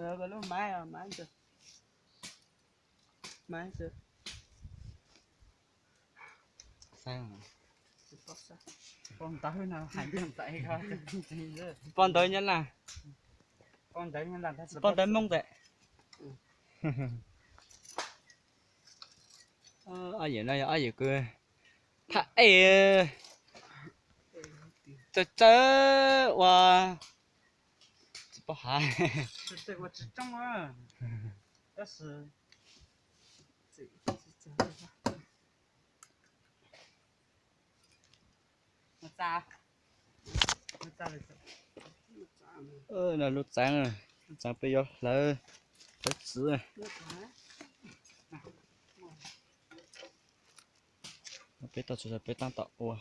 Lub maiv, maiv ntawd, maiv ntawd. Poj ntawv nyob na, poj ntawv Hmoob ntawm. Ob yawm no yog ob yawm kws thaj ej, tsawg tsawg ua tsis paub hais. No lub txaav, lub txaav peb yuav hlawv, hlawv txiv. Peb tau tsis tau peb tab tom ua.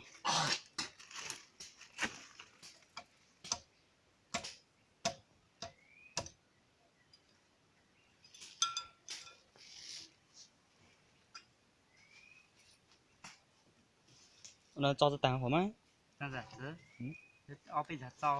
No tso tag hov mas. Ob peb zag tso.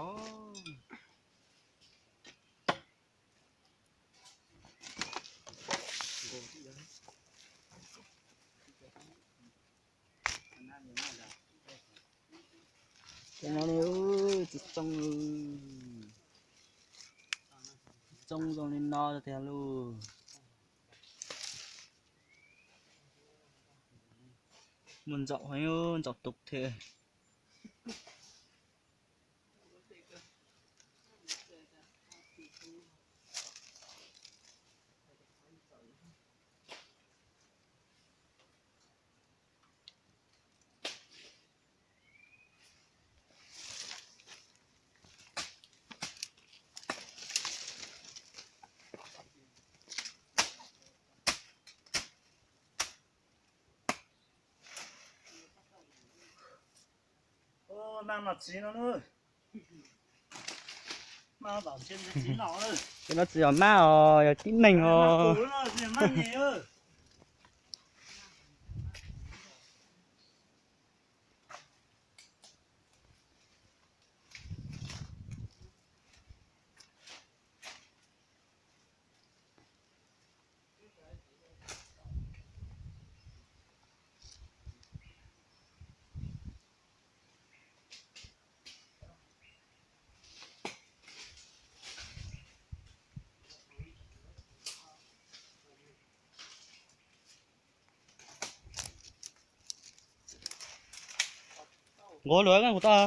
Cov no ne, txiv txooj, txiv txooj zoo li no tiag lauj. Muaj ntsaum heev, ntsaum tus thiab. Maj no txiv no, txiv no tsis yog mab os, yog tib neeg os. Nqus lus kuv tau.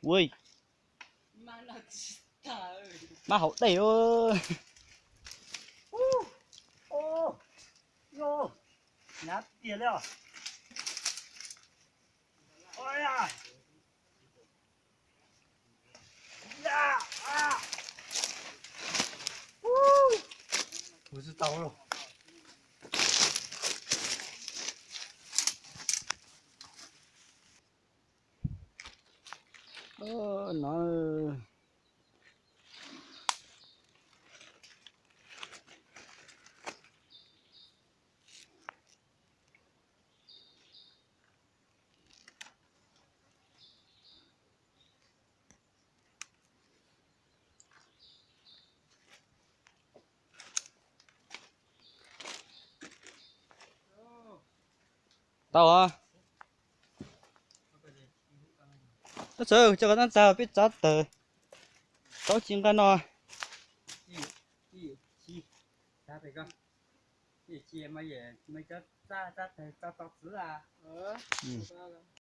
Ui, mab hauv dej. Hnyav tiag li os. Kuv tsis tau lauj. No. Tau os. Tab sis coj koj tab txag peb txav tawm, tau tsis nqa no.